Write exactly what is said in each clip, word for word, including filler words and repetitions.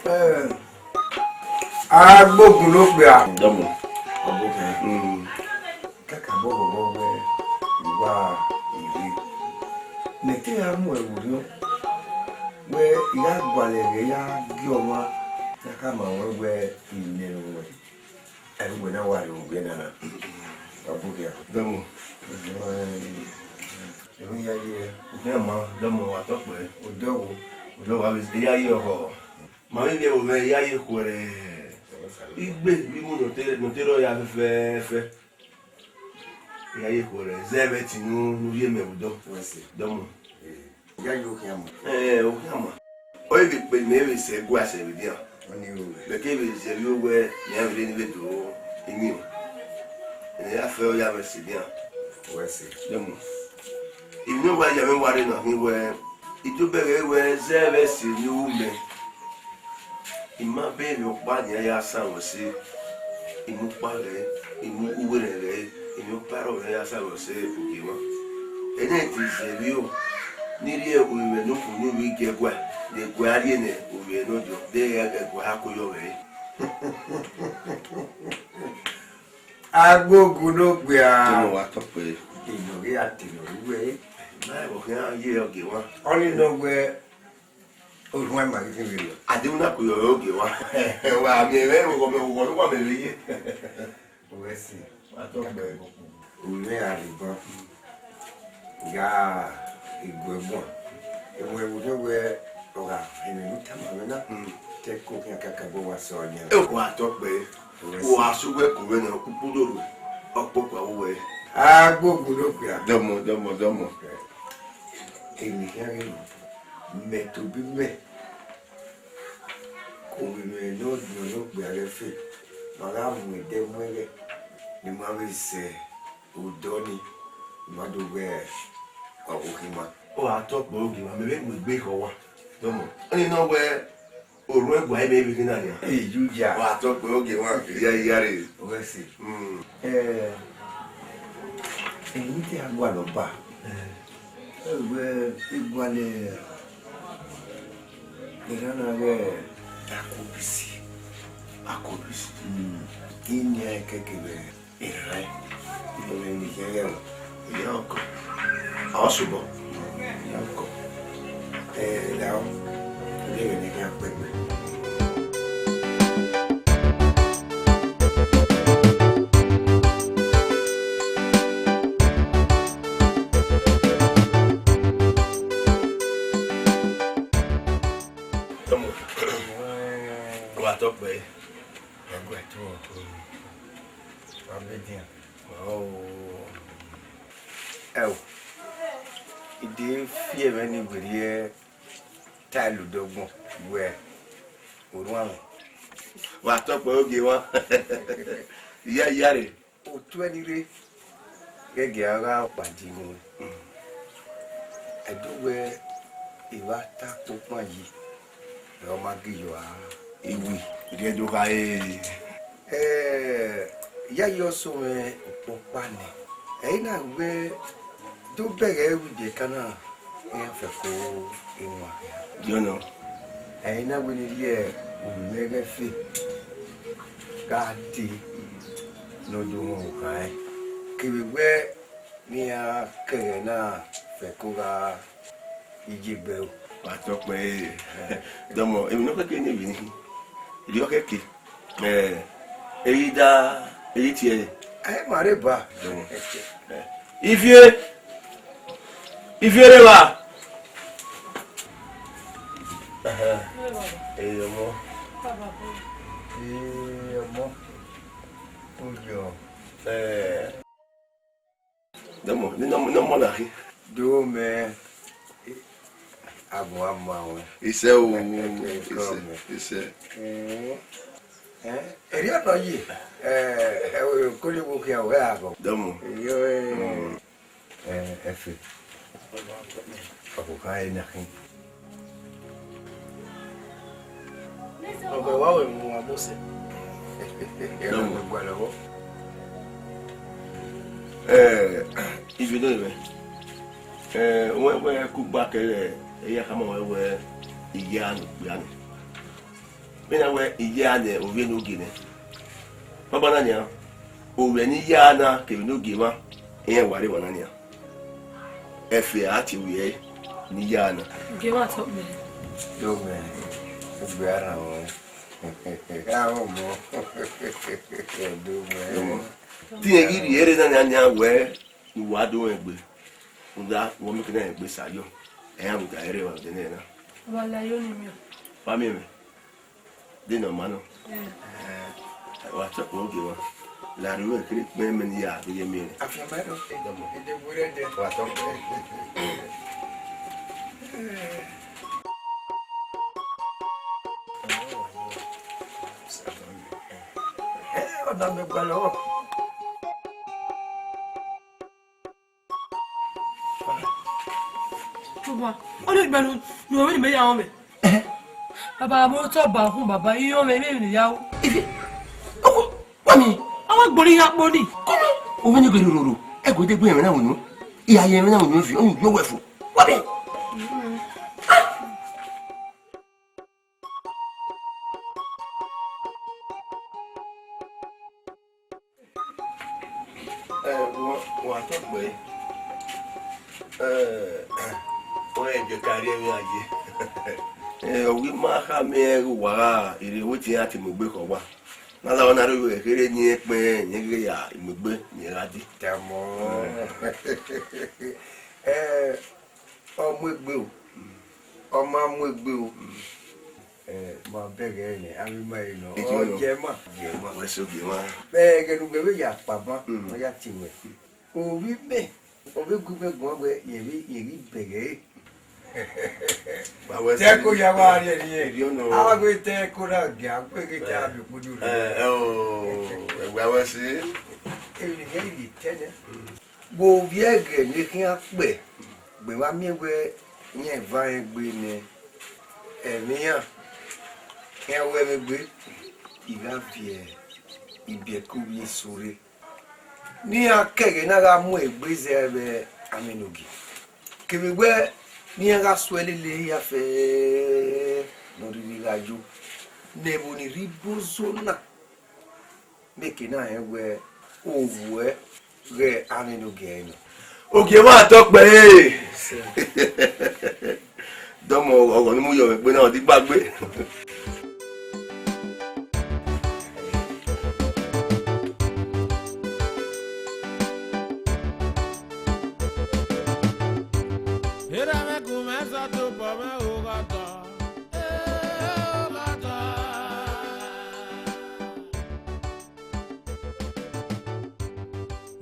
Eh, Agbogun ne okpia. Dọmọ. Ọbokẹn. Mm. Kakabọ vbọvbọ wẹ uwa ivbi. Mẹ te ra mu ẹvbo orhiọn wẹ I gha gualọ ẹghẹ ya gie ọmwa, ya khama ruẹn wẹ I miẹn ne ọ ruẹn. Ẹvbo wẹ na wa rre ovbi ẹna na. Ọbokẹn. Dọmọ. Emwi ya ye. Okhian ma, dọmọ, wa tọ kpẹ. Odẹ wo. Odẹ wo, avbe ya ye ọhọ. Ma vbe vbiẹ vbe ovbi ẹre, I ya ye khuẹrhẹ. Igbe vbe imu ne ọ te, ne ọ te rrọọ ya fẹfẹfẹ. I ya ye khuẹrhẹ, zẹ vbe ẹtin ne u, ne u rhie mẹ vbe odọ. Wẹ sẹ. Dọmọ. Eh, I ya ye okhian ma. Eh, okhian ma. Ọ vbe kpe mẹ vbe sẹ ẹguae sẹ vbe edian. Ọni o. Mẹ kevbe zẹ vbe owẹ, ne iran vbe rre ne I vbe do iyinmwẹ. Ẹna ya fẹ ọ ya mwẹ sẹ edian. Wẹ sẹ. Dọmọ. Emwi ne ọ wa ya mwẹ wa rre na khin wẹ, I do bẹghe wẹ zẹ vbe ẹse ne u ru mẹ. I ma bẹghe emwi ọkpa ne iran ya san ruẹ sẹ, emwi ọkpa ghẹ, emwi uwẹ rẹn ghẹ, emwi ọkpa rrọọ ne iran ya san ruẹ sẹ, Ogiemwa. Ẹna I te zẹ vbe iro, ne I rhie ovbi mwẹ ne okhuo ne ovbi gie ẹguae, ne ẹguae a rhie ne ovbi mwẹ nọdiọn, de ẹguae a ko yọ vbe ẹre. Agbogun ne okpia. Dọmọ, wa tọ kpẹ. Enọ ghi a te nọ ru wẹ. Ma vbe ọ khian ye Ogiemwa. Ọni nọ wẹ, orhuan ima ghi khin vberriọ. A de na ko yọ Ogiemwa. Wa miẹn mwẹ vbe oghọmẹ, oghọmẹ wa mẹ vbe ye. Wẹ sẹ. Wa tọ kpẹ. Ovbi mwẹ gha rre ban, I gha gu ẹre guan. Emwi ẹvbo ne wẹ ọ gha họn emwi ne u tama mwẹ na, te ẹko khian kakabọ wa sẹ ọyẹnrẹn. Wa tọ kpẹ. Wẹ sẹ. Wa sẹ uwẹ ke ovbi mwẹ na, ukpokpo do rre, ọkpokpo a wu wẹ. Agbogun ne okpia. Dọmọ, dọmọ, dọmọ. Emwi khian ghe nọ, mẹ tobọ imẹ, ke ovbi mwẹ ne ọ diọn ne okpia ghẹ fe, ma gha mu ẹdẹ mu ẹghẹ ne ima vbe sẹ odọ nii, ima do wẹ ọvbokhan ima. Ọ gha tọ kpẹ Ogiemwa, mẹ vbe mu egbe khẹ owa. Dọmọ. Ọni nọ wẹ, orhuẹn gua imẹ vbe khin na nian. Ejuja. Ọ gha tọ kpẹ Ogiemwa, iya iya re. Wẹ sẹ. Mm. Eh, emwi te a gualọ ba. Eh. Wẹ, I gualọ erhan na ghẹ Akobisi. Akobisi. Mm. Ini a kẹkẹ vbe erhan. Ivbi mwẹ ni khian ya o. Iya ọkọ. Ọ subọ. Iya ọkọ. Eh, lahọ. Ẹ vbe ne khian kpẹkpẹ. Wa tọ kpẹ. Ẹguae tuẹ. Wa bedian. Ọ. Ẹ o. I de fi ẹmwẹ ni werriẹ ta ẹludọgbọn wẹ orhuanmwẹ. Wa tọ kpẹ ogie mwa. Iya iyare. Otu ẹni rre, ghẹghẹ a gha kpadi nuẹn. Ẹdẹ wẹ evba ta kpokpan yi, ẹ ọ ma ghi yọ a. Iwi, rhie do kha re. Ẹ, Iyayi ọsọ mwẹ ọkpọkpa nẹ. Ẹ i na wẹ do bẹghe ẹvbo ibiẹka na, iran fẹko iwan. Jọnọ. Ẹ i na wẹ ne rhie unu ẹghẹ fe gha dee ne ọ do họn okhan ẹn, kevbe wẹ ne iran kẹghẹ na fẹko gha iye bẹo. Wa tọ kpẹ, dọmọ, emwi ne ọ kẹke ne vbe ni, erriọ kẹke, ẹ, ẹ i da, ẹ i tie ẹre. Ẹ ma rre ba. Dọmọ. Ivie, Ivie rre evba. Ẹhẹn. Ẹ ọmọ. Ẹ ọmọ. Oyọ. Ẹ. Nọmọ, nọmọ, nọmọ na khin. Do mẹ, agbọn a ma ruẹn. Isẹ o, Ẹ, ẹ, ẹ, isẹ, come. Isẹ. Ẹ, ẹ, erriọ nọ yi, ẹ, ẹ, kọlẹ wo khian wẹ agbọn. Dọmọ. Erriọ, ẹ, Mm. ẹ, ẹfe. Ọkhukan ẹre na khin. Ọgọ wa wẹ mu wa Mose. Ẹ, Dọmọ. Ọgọ wa lọghọ. Ẹ, Ivie do mwẹ. Ẹ, wẹ, wẹ kugba kẹrẹ, ẹ ya khama wẹ, wẹ, iye a ne okpia nẹ. Vbene a wẹ iye a ne ovbi enogie nẹ. Banbanna nian, ovbi enogie na kevbe enogie mwa, iran wa rre emwa na nian. Ẹfe a tie vbe ẹre ne iye a na. Gie mwa tọ kpẹ. Do mẹ, egbe a rhan ruẹn. Gha ọmọ. Do mẹ. Te irẹn ghi rhie rre na nian nian wẹ, ne uwa do rẹn egbe. Rhunmwuda, wẹ ọ miẹn ke na rẹn egbe sa yọ. Ẹ i ra rhunmwuda ẹre wa vbe nẹ na. Wa la yo ni miẹn. Wa miẹn mwẹ. De ne ọ ma nọ. Ẹ. Wa tọ kpẹ ogie mwa. La rhie ruẹ kherhe kpẹẹn mẹ ne I ya vbe ye miẹn nẹ. Afianma ẹdọ, ede werriẹ dẹ, wa tọ kpẹ. Ẹ, ọna mẹ gbalọ. Baba, ọ ni gbẹnu, ne uwẹ vbene imẹ ya rọnmwẹ. Ẹhẹn. Baba, mo tọ ba hun, baba, I rọnmwẹ, I mwẹ emwi ne I ya ru. Ifi, ọkọ, wa mi. Ọ wa gbọnọ iran kpo ni. Kọmọ, ovbi enogie roro, ẹguẹdẹ gbe ẹmwẹ na wunu. I ya ye ẹmwẹ na wunu fi, ọ ni yọ wẹ fo. Wa mi. Ẹ, wa, wa tọ kpẹ. Ẹ, ọ rẹn jẹ ka rhie emwi a ye. Ẹ, ọ ghi ma khama ẹre ghe uwa gha rhie ẹvbo te iran te mu egbe khẹ owa. Ne a zagha na rre vbe kherhe ne irẹn kpẹn, irẹn ghi ya mu egbe, ne irẹn gha dee. Tama. Ẹ. Ẹ, ọ mu egbe o, ọ ma mu egbe o. Ẹ, ma bẹghe ẹre nẹ, avbe ima re nọ. Ẹ, ọ ye ma. Ye ma. Wẹ so ye ma. Vbe ẹghẹ ne uwẹ vbe ya kpama, Mm. ọ ya tie ruẹ. Ovbi mẹ, ọ vbe gu mwẹ guan wẹ, yẹ vbe, yẹ ghi bẹghe ẹre. Ba wẹ Te si. Ẹko ya wa rhie ẹre. Ẹ, ọ nọ. A gbe te ẹko na gia, gbe ghe te Ẹ. a bi okpodu rre. Ẹ, ẹ, o, ẹ gba wẹ si. Emwi ne I ghẹ rhie te nẹ. Vbe ovbi ẹghẹ ne khian kpẹ, gbe wa miẹn wẹ iran eva rẹn gbe nẹ, ẹmwẹ iran khian ru ẹmwẹ egbe, I gha viẹ ibiẹka ovbi eso rre. Ne iran kẹghẹ na gha mu egbe zẹ vbe amwẹ enogie. Kevbe wẹ ne iran gha suẹ lele hia fẹẹrẹ ne ọ rhirhi gha yo, ne ẹvbo ni rre ibozo na. Mẹ ke na rẹn wẹ ovbuẹ ghẹ amwẹ enogie ẹre nọ. Ogie mwa tọ kpẹ re. Dọmọ ọghọ ne mu yọ mwẹ egbe na, ọ di gbagbe. Erha mwẹ gu mwẹ zọ tobọ mwẹ oghọdọ.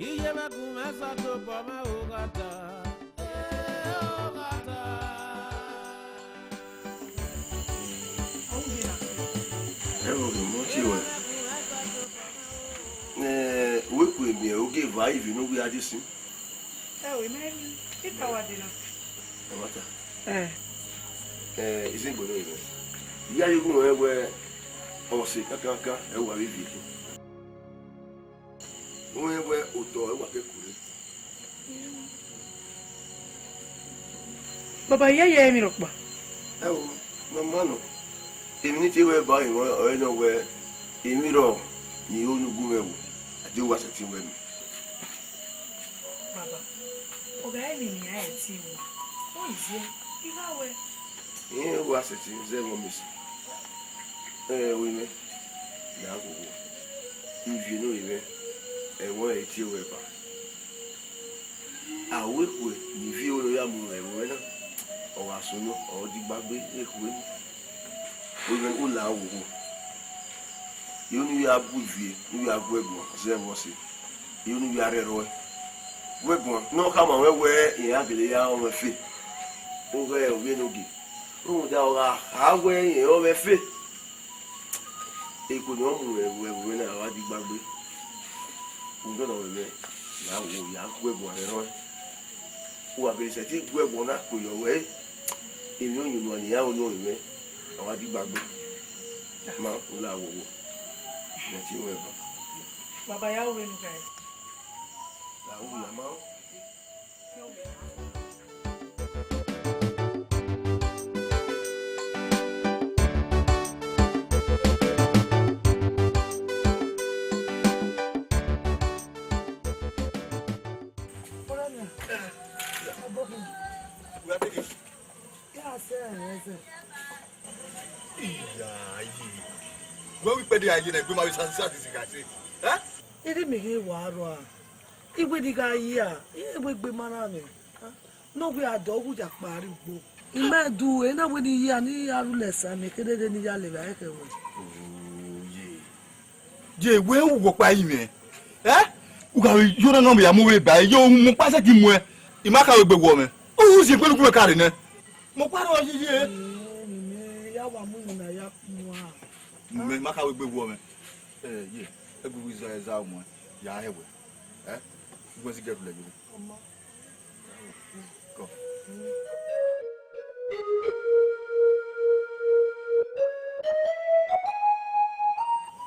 Iye mwẹ gu mwẹ zọ tobọ mwẹ oghọdọ. Ogie va ivie ne ovbi a je sin. Ẹ o, imẹ, ita wa dena. Ẹ ma ta. Ẹ. Ẹ, isin gbọdọ rẹ. Iye a ye gu mwẹ wẹ ọse kakaka, ẹ wa vbe ivie khin. Wẹ wẹ otọ, ẹ wa ke kure. Baba, iye a ye emwi rhọkpa. Ẹ o, mama nọ. Emwi ne I te wẹ ba emwi ọre nọ wẹ, emwi rrọọ ne I ho ne u gu mwẹ vbo, a deghẹ wa sẹtin wẹ mẹ. Baba, ọ gha re emwi ne iran tie wẹ, ọ i ziẹ, I gha wẹ. Irẹn wa sẹtin zẹ vbe ọmesi. Ẹ, orinmwẹ, ya ghogho. Ivie ne orinmwẹ, ẹmwẹ ọre tie wẹ ba. A ru ekhue ne ivie ne ọ ya mu mwẹ ẹvbo na, ọ gha sunu, ọ digbagbe ekhue ni. Orinmwẹ, u la ghogho. Iro ne u ya bu ivie, ne u ya gu ẹguan zẹ vbe ọse, iro ne u ya rhẹrhọe. Gu ẹguan ne ọ khama ruẹ wẹ iran gele ya rọnmwẹ fe, u ghẹ ovbi enogie. Rhunmwuda ọ gha kha wẹ irẹn ọnrẹn fe, ekhue ne ọ mu ẹvbo ẹvbo na, ọ gha digbagbe. Rhunmwuda ọ mwẹ, ya wo, ya gu ẹguan rhẹrhọe. Uwa gele sẹtin gu ẹguan na kue yọ wẹ, emwi ne ọ yin unu ne iran ru ne orinmwẹ, ọ gha digbagbe. Ma, u la ghogho. Mẹ tie wẹ ba. Baba, ya ru vbene u ghae. La ru ya ma. Iya, iye. Wẹ wi kpẹdẹ a ye ne egbe ma vbe sa sa sisi gha se. Eh? Iri mi ghi wa rua. Iwe ni gha ya, iwe egbe ma na mwẹ. Ne ọ wẹ a dọ wu ya kpa rre ugbo. I ma du, ena wẹ ne I ya, ne I ya ru lẹsa, mẹ kherhe ne I ya lele ẹre khẹwe. Oye. Je wẹ u wo kpa yi mwẹ. Eh? U gha vbe yo na nọ mẹ ya mu vbe ba, yo mu kpa sẹtin muẹ. I ma ka vbe gbe wọ mwẹ. U zi egbe ne u gu mwẹ ka rre nẹ. Mo kpa rọ yi ye. Mẹ ya wa mu unu na ya kpua. Mẹ ma ka vbe gbe wọ mwẹ. Eh, ye. Egu wi za za mu. Ya hẹ wẹ. Eh? U wẹ si gẹ lẹ yo. Ọmọ. Kọ.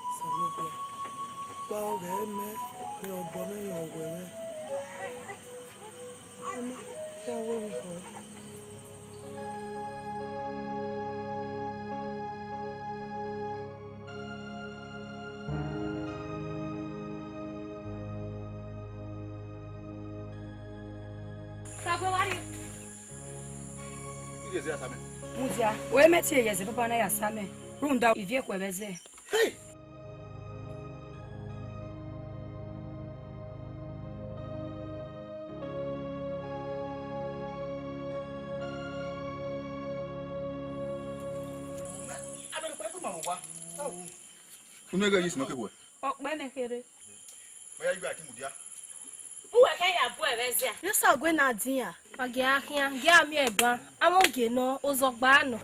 Osanobua, gba ọghẹ mẹ, rẹn obọ mwẹ, rẹn ọwẹ mwẹ. Ọmọ, ya wẹ vbe họn. Mudia, wẹ mẹ tie ye ẹzẹ baba na ya sa mẹ, rhunmwuda ivie ẹkuẹ vbe ẹzẹ. Hey! Unu ẹghẹ ye isi nọ ke wẹ? Ọkpẹ nẹ kherhe. Ọ ya gbe a ki mudia. Uwẹ kẹ ya bu ẹvbo ẹzẹ a? Ne Osague na dian. Wa gie a khian, gie a miẹn ban, avbe ogie nọ, ozọgba nọ.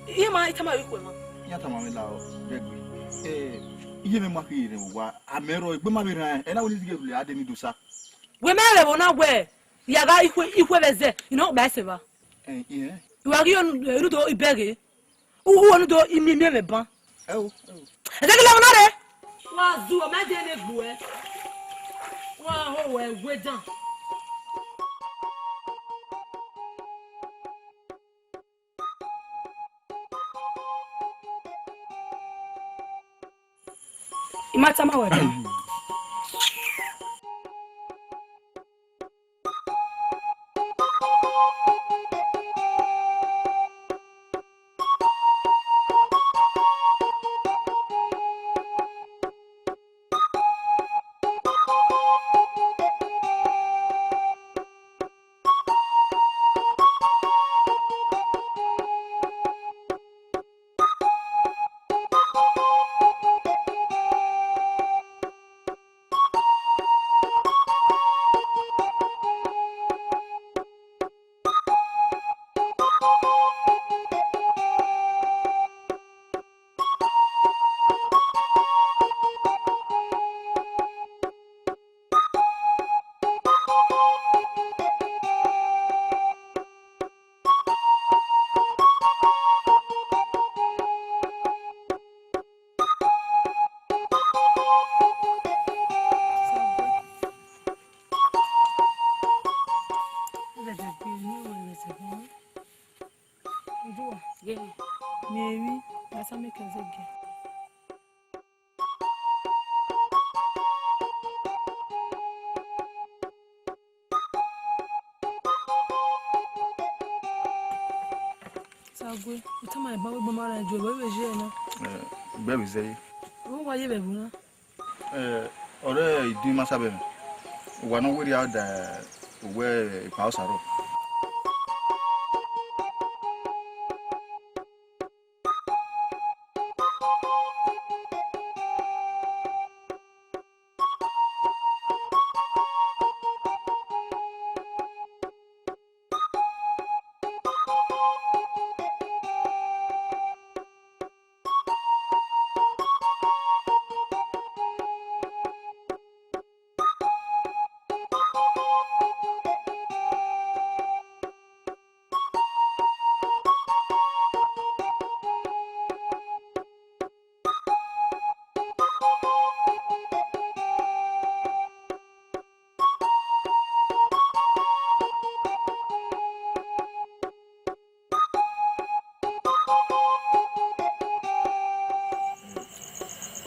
Iye ma, I tama ruẹ ikhuẹ mwa. Iran tama mwẹ la ọ, Gregory. Eh, iye mwẹ ma khin rre vbe owa, amẹ rrọọ, egbe ma vbe rran, ẹ na wẹ ne I zighi rhulẹ a de ne I do sa. Wẹ mẹ rẹ vbe ọna wẹ, ya gha ikhuẹ, ikhuẹ vbe ẹzẹ, I nọ gba ẹse evba. Eh, eh. Wa ghi ru do ibẹghe. U, u ru do imiẹn mwẹ ban. Ẹ o, ẹ o. Ẹ jẹ́ kí lọ́mọ náà rẹ̀. Wa zu ọmọ ẹ̀jẹ̀ lè gbò ẹ́. Wa hó wẹ̀ wé dàn. I ma tama wẹ dàn. Emwi, a sa miẹn kẹ zẹgiẹ. Sague, u tama ẹban wẹ egbe ma rran ijuẹ, wẹ vbe ye na? Eh, igbẹvbe zẹ ye. Vbe uwa ye vbe ẹvbo na? Eh, ọre idin ma sabẹ mwẹ. Uwa ne ọ werriẹ da uwẹ epa ọsa rrọọ.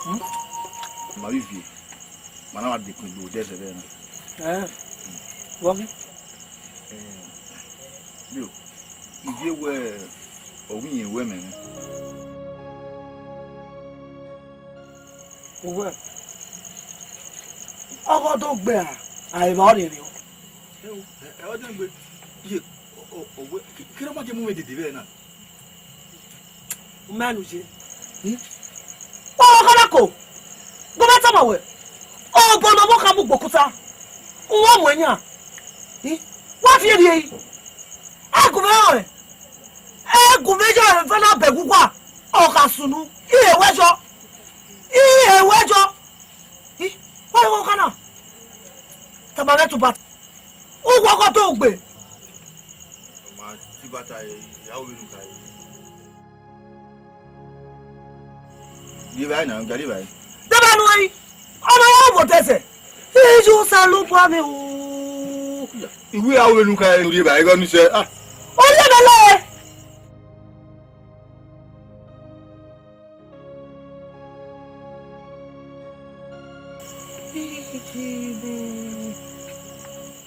Hmm? Ma vbe ivie, ma na wa dekun egbe odẹ zẹvbe na. Eh, vbọ ghi? Eh, yo, ivie wẹ ọ wẹ irẹn wẹ mẹ nẹ. Uwẹ, ọghe ọ do gbe a, a evba ọrriẹrriọ. Ẹ o, ẹ, ẹ, ọ dẹgbe, iye, ọ, ọ, ọ wẹ, ke, kere ọ ma je mu mwẹ dede vbe na. U ma nu ye. Hmm? Ọghe ọ na ko, gu mwẹ tama wẹ, obọ ne ọvbokhan mu gbe okuta, u wa mu ẹyan. Hmm? Wa fi erriẹ yi. Ẹgumẹ ọnrẹn, ẹgumẹ ya ẹmwẹ na bẹghe uwa, ọ kha sunu, ihe wẹ yọ, ihe wẹ yọ. Ih, wẹ ọvbokhan na, tama mwẹ tuba, uwa ọghe ọ do gbe. Ma ti bata, ya ru vbene u kha re. Rhie evbare na, ya rhie evbare. Deba nuẹn, ọ ma ya obọ odẹ zẹ. Iye Osanobua mwẹ o. I wẹ a ru vbene u kha re, rhie evbare, ighẹ ọnii sẹ, ah. Ọ rhie evbare.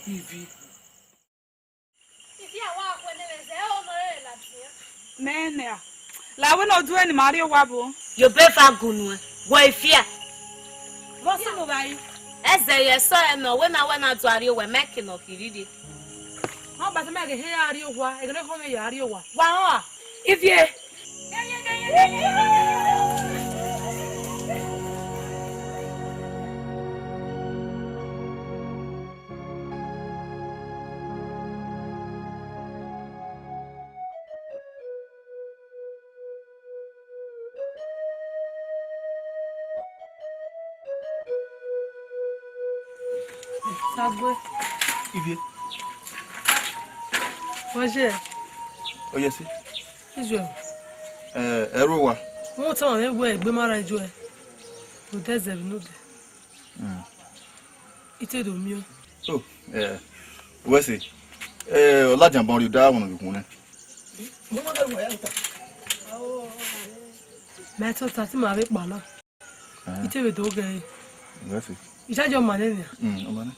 Ivi. Mẹ nẹ, la wẹ ne ọ duẹ ne ima rrie owa bo. Yobe eva gunu ẹn, wẹ ifia. Vbọ sunu vbe a ri? Ẹzẹ ye ẹsọhẹ nọ, wẹ na wẹ na do rrie owa, mẹ ke nọ khin rhirhi. Ọ gba sẹ mẹ ghe ehe ya rrie owa, ẹghẹ ne ọ khọn mwẹ ya rrie owa. Wa họn a? Ivie. Sagbe. Ivie. Wẹ ye? Ọ ye ẹse. Ijuẹ. Ẹ, ẹ ru owa. Wẹ tama mwẹ wẹ egbe ma rran ijuẹ. Odẹ zẹ vbe nodẹ. Mm. I te do miẹn. Oh, eh, wẹ ẹse. Eh, ọ ladian ban rhie odaro vbene ọ vbe khin nẹ. Mẹ tota te ima vbe kpala. Ah. I te vbe do ghe ẹre. Wẹ ẹse. I judge ọma nẹ nian. Mm, ọma nẹ.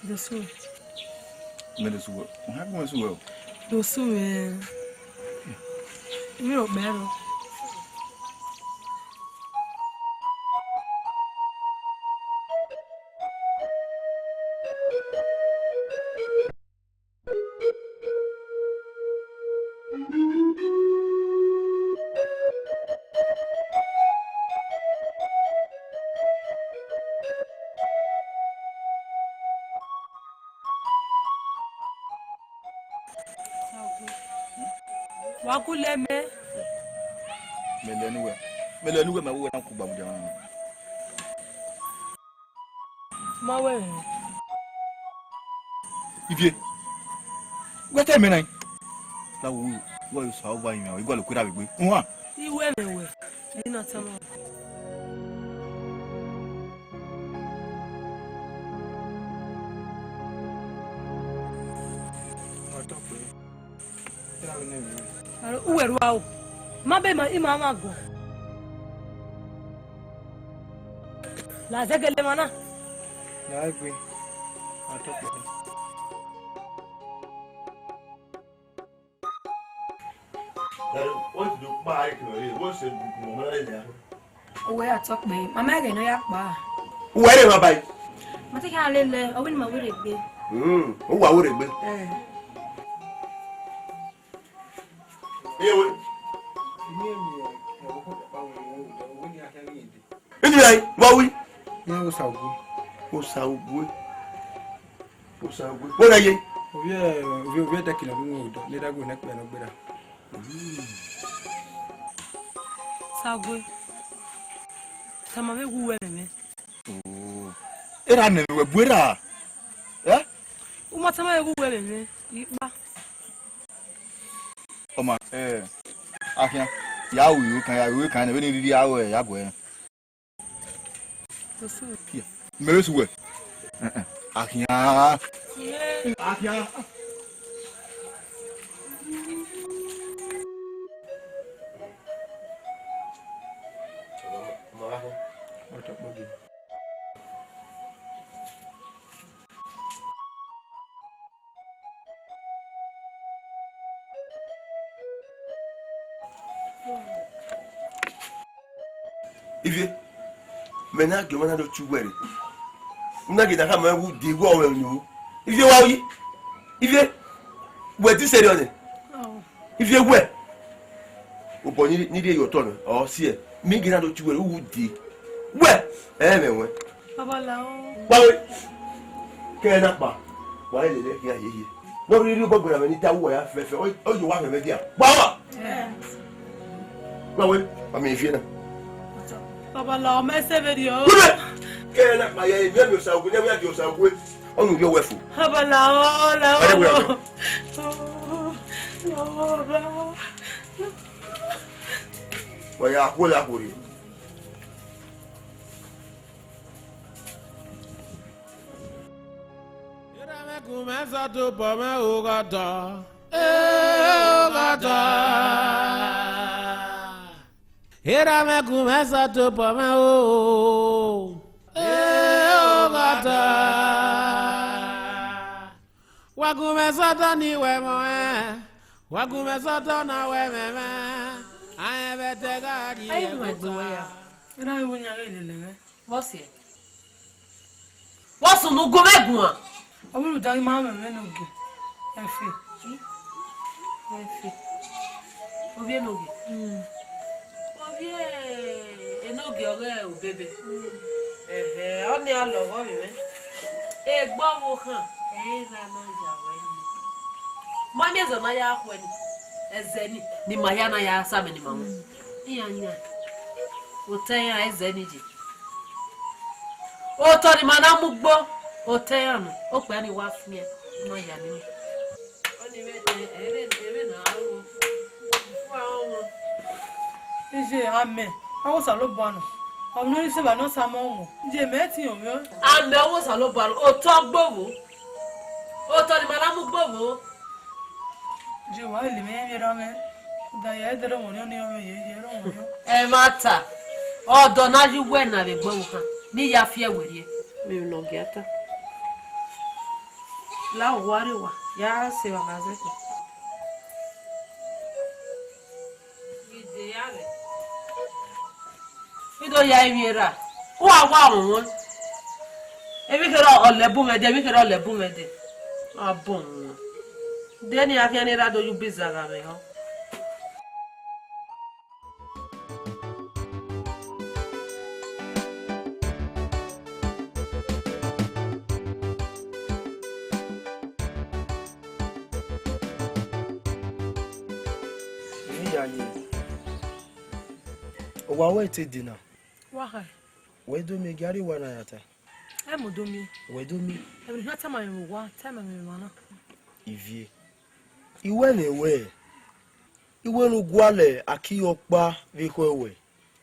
Do sunu. Mẹ do sunu. Ọ ha gu mwẹ sunu o. Do sunu. Emwi rhọkpa ẹre. Wa gu lẹ mẹ. Mẹ lẹ ne uwẹ. Mẹ lẹ ne uwẹ, mẹ wẹ na ku gba mu dia. Ma wẹ rẹn. Ivie, wẹ te mẹ na. La wo, wẹ yo sa uwa yin, i gua lo kuera vbe egbe. Uhan. I wẹ mẹ wẹ, I na tama. Ọtọkpe. Aro, uwẹ rua o. Ma be ma, ima ma gọ. La zẹgẹlẹ emwa na. La egbe. Ma tọ kpẹẹ. Uwẹ ya tọ kpẹẹ, ma ma ẹghẹ ne ọ ya kpao. Uwẹ rre emwa ba ẹe. Ma te khian lele, ọ wẹ ne ima werriegbe. Hmm, uwa werriegbe. Eh. Iye we. Inu rae, wa wi. Iran Osague. Osague. Osague. Wo na ye? Ovbi, ovbi, ovbi ẹdẹkilo vbe wọn odọ, ne Erha gu nẹ kpẹ ne ọ gberra. Osague. Tama vbe wu wẹ ẹmwẹ mwẹ. Oh. Erha nẹ vbe wẹ bu erha. Eh? U ma tama vbe wu wẹ ẹmwẹ mwẹ, ikpa. Ọ ma, eh, akhian. Ya ru kan, ya ru kan, ne vbe ni rhirhi aro ya guẹ. Mẹ vbe su wẹ. Akhian. Akhian. Ivie, mẹ na gie ọmwa na do tie uwẹ rre. U na gie ne a khama mwẹ vbe ude, wẹ ọmwẹ unu. Ivie, wa yi. Ivie, wẹ di sẹrriọ nẹ. Ivie wẹ. Obọ ni, ni rhie ye otọ nẹ, ọ siẹ. Mẹ gie na do tie uwẹ rre, u wu die. Wẹ, ẹ mwẹ wẹ. Babalao. Wa we. Kẹ na kpa. Wa lele khian hiehie. Ne ọ rhirhi obọ gberra mwẹ ni ta uwa ya fẹfẹ. Ọ, ọ ye uwa fẹfẹ dia. Wa wa. Wa we, wa miẹn ivie na. Babalao, mẹ sẹ vberriọ. Kúrò. Kẹ na kpa ya, ivie mi Osague, ne wẹ ya di Osague. Ọ nu ivie wẹ fo. Babalao, lao. Wa ya khuo la khuo rre. Erha mwẹ gu mwẹ zọ tobọ mwẹ oghọdọ, e oghọdọ. Erha mwẹ gu mwẹ zọ tobọ mwẹ o, e oghọdọ. Wa gu mwẹ zọ tọ ne I wẹ ẹmwẹ mwẹ, wa gu mwẹ zọ tọ ne a wẹ ẹmwẹ mwẹ, a rẹn vbe ẹdẹ gha rrie ẹguta. Erha mwẹ gu mwẹ ya ghe lele mwẹ. Vbọ siẹ? Vbọ sunu gu mwẹ guan? Ọ vbe rhunmwuda ghi ma mwẹ mwẹ enogie. Ẹfe. Ẹfe. Ovbi enogie. Ovbi enogie ọghe obebe. Ẹhẹ, ọnii a lọghọ vbe mwẹ. Egbe ọvbokhan, ẹ i ra nọ ya wẹ ni. Ma miẹn ẹzọ ne a ya khuẹ ni. Ẹzẹ ni, ne ima hia na ya sa amẹ ne ima wọn. Iran yan. Otọ iran ẹzẹ ni ye. Otọ ni ma na mu ugbo, otọ iran nọ, okpia ni wa fian, ne ọ ya ni. Ọnii vbe, ẹ, ẹ, vbe, vbe na aro. Wa aro. Iye amẹ, a wo Osanobua nọ. Ọ mwẹ ne ọ rhie sẹ evba ne ọ sa amẹ ọmọ. Iye mẹ te rọnmwẹ. Amẹ ọ wo Osanobua nọ, otọ gbe vbo. Otọ ni ma na mu ugbo vbo. Je wa lele mwẹ, mwẹ rhie erha mwẹ, da ya ẹdẹrẹ ọmọ ne ọ rhiọn mwẹ ye, ye ẹrọ ọmọ rhiọn. Ẹmwata, ọdọ ne a ye uwẹ na vbe egbe ọvbokhan, ne I ya fi ẹe werriẹ. Vbene ọ gia ta. La owa rre owa, ya sẹ evba gha zẹkẹ. I do ya emwi erha, u gha wa rọnmwẹ. Emwi kherhe ọ lẹ bu mwẹ dẹ, emwi kherhe ọ lẹ bu mwẹ dẹ. A bọ mwẹ. De ne a khian ne erha do ye ubi zagha mwẹ họn. Emwi ya ye. Owa wẹ te dee na. Wa kha. Wẹ do miẹn gie a rrie owa na ya ta. Ẹ mu do miẹn. Wẹ do miẹn. Ẹmwẹ ne I khian tama mwẹ vbe owa, tama mwẹ vbe emwa na. Ivie. I wẹ mwẹ wẹ, I wẹ ne u gualọ aki ọkpa vbe ekhọe ruẹ,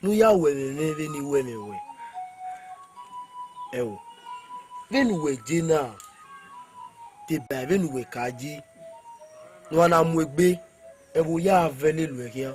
ne u ya wẹ mwẹ mwẹ vbene I wẹ mwẹ wẹ. Ẹo, vbene uwẹ je na, deba vbene uwẹ ka yi, ne uwa na mu egbe, ẹvbo ya vẹ lele uẹ khian.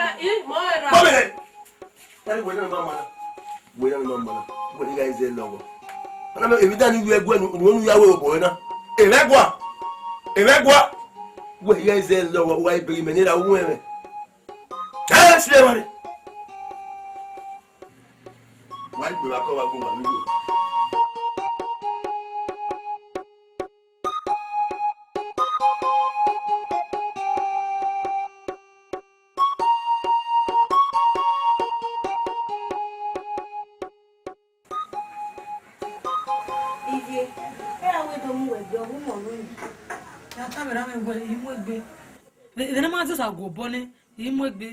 Ẹ, i, mọ ẹra. Kpọmẹ! Tari wẹ na ma mana. Wẹ na ma mana. Wẹ ni gha zẹ lọghọ. Ana mẹ, emwi dan ni yu ẹguẹ nu, nu ya wẹ obọ na. Emwi ẹguẹ. Emwi ẹguẹ. Wẹ ya zẹ lọghọ, wa ibe mẹ ne ra wu ẹmwẹ. Ẹ, si ẹmwẹ. Wa igbe vbe akọ wa gun wa vbe igbe. Ivie, ẹ ra wẹ do mu wẹ gbe, ọ wu mọ nọ. Ya tama erha mwẹ wẹ, I mu egbe. Vbe, vbe ne ma zẹ osa gu obọ nẹ, I mu egbe.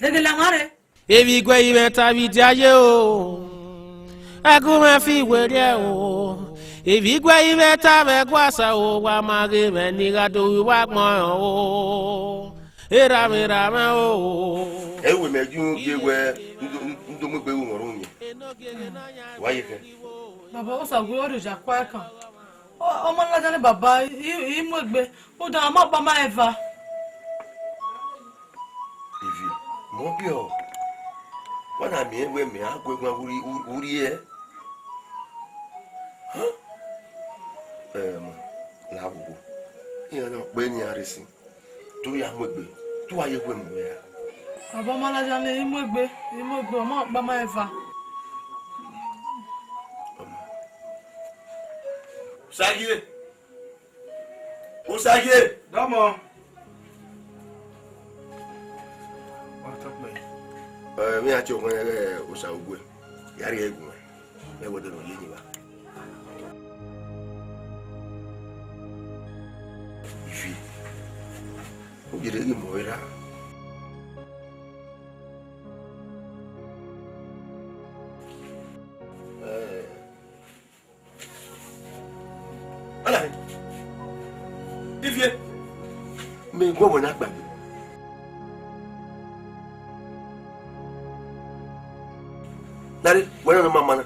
Vbe gele ọmwa rre. Evbi iguẹ i mwẹ ta vbe idia ye o, ẹgu mwẹ fi werriẹ o. Evbi iguẹ i mwẹ ta vbe ẹguasa o, wa ma ghe mwẹ ne I gha do ru uwa agbọn o. Erha mwẹ, erha mwẹ o. Ẹ wẹ mẹ ju gie wẹ, ndo, ndo mu egbe ru mwẹ ru yẹn. Wa ye kẹ. Baba, Osague ọ rhie oya kua ẹkan. Ọ, ọ ma ladian nẹ baba, I, I mu egbe, rhunmwuda ọ ma kpa ma eva. Ivie, mẹ ọ biẹ ọ. Wa na miẹn wẹ mẹ a gu ẹguan vbe urhi, urhi ẹre. Hẹn? Ẹ, ma, la vbe owo. Iran na kpe ne iran rre sin. Te u ya mu egbe, te u wa ye egbe mu mwẹ ra? Baba, ọ ma ladian nẹ, I mu egbe, I mu egbe, ọ ma kpa ma eva. Osagie! Osagie! Dọmọ. Wa tọ kpẹ. Ẹ, vbe iran tie ọkhuẹn rẹ Osague, ya rhie ẹre gu mwẹ. Mẹ wẹ ẹdẹ ne ọ ye yin evba. Ivie, u gele ghi mu ẹre ra? Ẹ, Alahe, Ivie, mẹ guọghọ na gbagbe. Dare, wẹ na nọ ma ma na.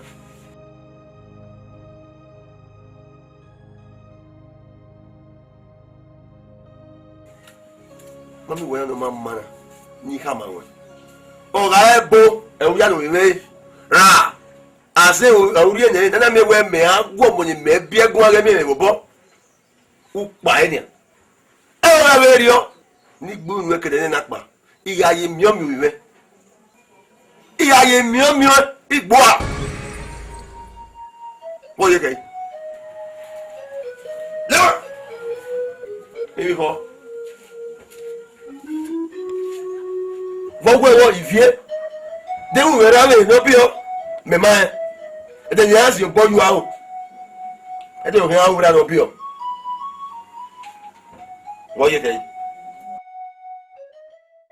Mami, wẹ na nọ ma ma na, ne I khama ruẹ. Ọ gha ẹbo, ẹ u ya nọ vbe mwẹ ra? Azẹ urhiẹ nẹ, ne a na miẹn wẹ mẹ a gu ọmọ ne mẹ biẹ guan ghẹ miẹn mwẹ vbe obọ. U kpa ẹre nian. Ẹ i ra vbe rriọ, ne I gbe unu ẹkẹdẹ nẹ na kpa. I gha ye miẹn ọmiọn mwẹ. I gha ye miẹn ọmiọn, I gbua. Vbọ ye kẹe? Leva! Emwi khọ. Vbọ wẹ vbọ Ivie? Deghẹ u mwẹ erha vbe ne ọ biẹ, mẹ ma rẹn. Ẹdẹ ne iran zin obọ ye aro. Ẹdẹ ne ọ khian ru erha ne ọ biẹ. Vbọ ye kẹe?